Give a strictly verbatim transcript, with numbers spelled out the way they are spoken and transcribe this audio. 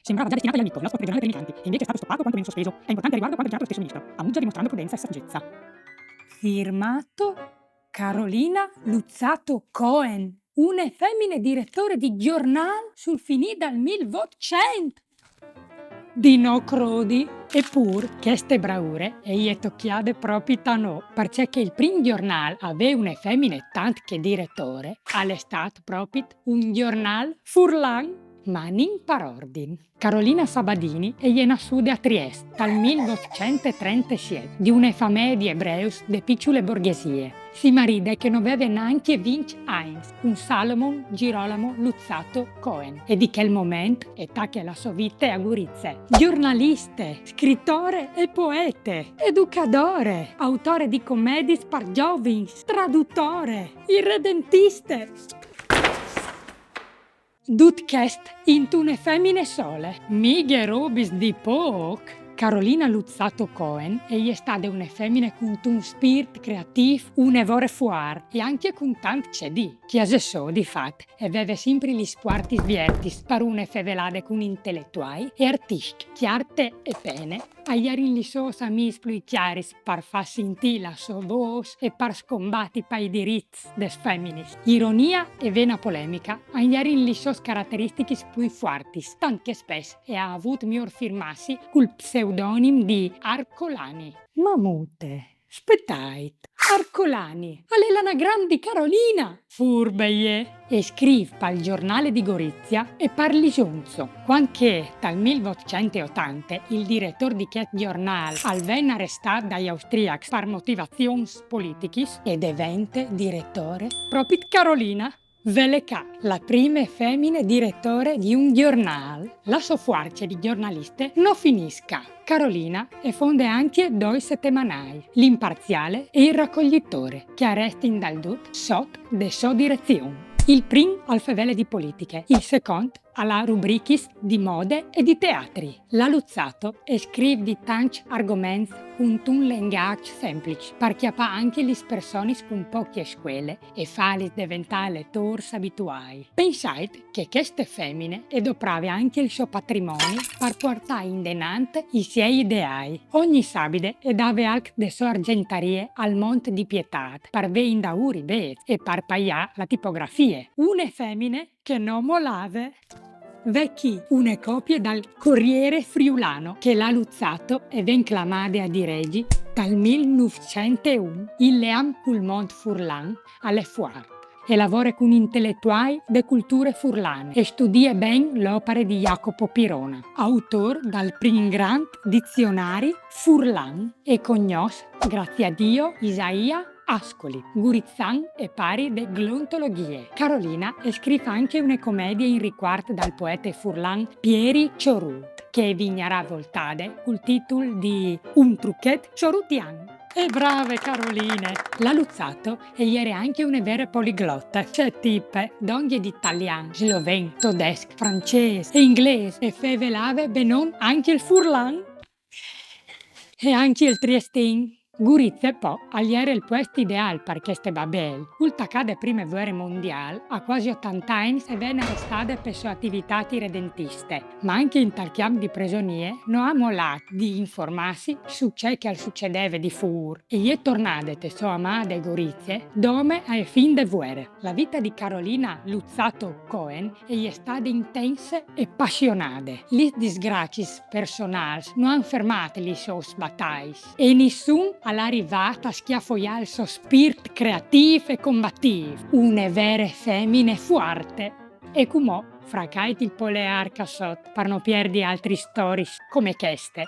Sembrava già destinato agli albicoli l'aspetto regionale per i migranti, e invece è stato stoppato quantomeno sospeso. È importante il riguardo quando il teatro stesso ministra. A Muggia dimostrandosi prudente e saggezza. Firmato Carolina Luzzatto Coen, une femine diretore di giornal sul finì dal mil votcent. Di no crodi, e pur cheste braure e je tocchiade propit a no, parcè che il prim giornal a vê une femine tant che diretore al è stat propit un giornal furlan, ma nin par ordin. Carolina Sabadini e je nassude a Triest tal mil votcent e trentesiet, di une famee di ebreus de piçule borghesie. Si maride che no veve nancje vincj agns, cun Salomon Girolamo Luzzatto Coen, e di chel moment e tache la sô vite a Gurize. Giornaliste, scritore e poete, educadore, autore di comedis par zovins, tradutore, irredentiste. Dut chest intune femine sole. Mighe robis di pôc. Carolina Luzzatto Coen e je stade une femine cuntun spirt creatîf, une vore fuart e ancje cun tant ce dî. Cjase sô, di fat, e veve simpri lis puartis viertis par une fevelade cun inteletuâi e artiscj. Cjarte e pene a jerin lis sôs amiis plui cjaris par fâ sintî la sô vôs e par scombati pai dirits des feminis. Ironie e vene polemiche a jerin lis sôs carateristichis plui fuartis, tant che spès e à vût miôr firmâsi cul pseudonim di Arcolani. Ma mute, spetait, Arcolani al è l'anagram di Carolina! Furbe jê! E scrîf pal Giornale di Gorizia e par l'Isonzo. Cuant che, tal mil votcent e otante, il diretôr di chest giornâl al ven arestât dai austriacs par motivazions politichis, e devente diretore propit Carolina. Vele ca, la prime femine diretore di un giornâl. La sô fuarce di giornaliste no finìs ca. Carolina e fonde ancje doi setemanâi, L'Imparziale e Il Raccoglitore, che a restin dal dut sot de sô direzion. Il prin al fevele di politiche, il secont al à rubrichis di mode e di teatri. La Luzzatto e scrîf di tancj argoments cuntun lengaç sempliç, par cjapâ ancje lis personis cun pocje scuele e fâlis deventâ letôrs abituâi. Pensait che cheste femine e doprave ancje il so patrimoni par puartâ indenant i siei ideâi. Ogni sabide e dave alc de sô argjentarie al Mont di Pietât, par vê indaûr i bêçs e par paiâ la tipografie. Une femine che no molave. Ve chi une copie dal Corriere Friulano, che la Luzzatto e ven clamade a diregi tal mil nûfcent e un. Il leam cul mont furlan al è fuart. E lavore cun inteletuâi de culture furlane e studie ben l'opare di Jacopo Pirona, autôr dal prin grant dizionari furlan, e cognòs, grazie a Dio, Isaia Ascoli, gurizan e pari de glontologjie. Carolina e scrîf ancje une comedie in ricuart dal poete furlan Pieri Çorut, che e vignarà voltade cul titul di Un truchet çorutian. E brave Caroline! La Luzzatto e jere ancje une vere poliglote, ce tipe, dongje di talian, sloven, todesc, francês e inglês, e fevelave benon ancje il furlan e ancje il triestin. Gurize, po, al jere il puest ideâl par cheste babele. Cul tacâ de prime vuere mondiâl, a cuasi otante agns e ven arestade pe sô ativitât irredentiste, ma ancje intal cjamp di presonie no à molât di informâsi su ce che al sucedeve di fûr, e e je tornade te sô amade Gurize dome ae fin de vuere. La vite di Carolina Luzzatto Coen e je stade intense e passionade. Lis disgraciis personâls no àn fermât lis sôs batais e nissun al à rivât a scjafoiâ il so spirt creatîf e combatîf. Une vere femine fuarte. E cumò fracait il poleâr ca sot par no pierdi altris storiis come cheste.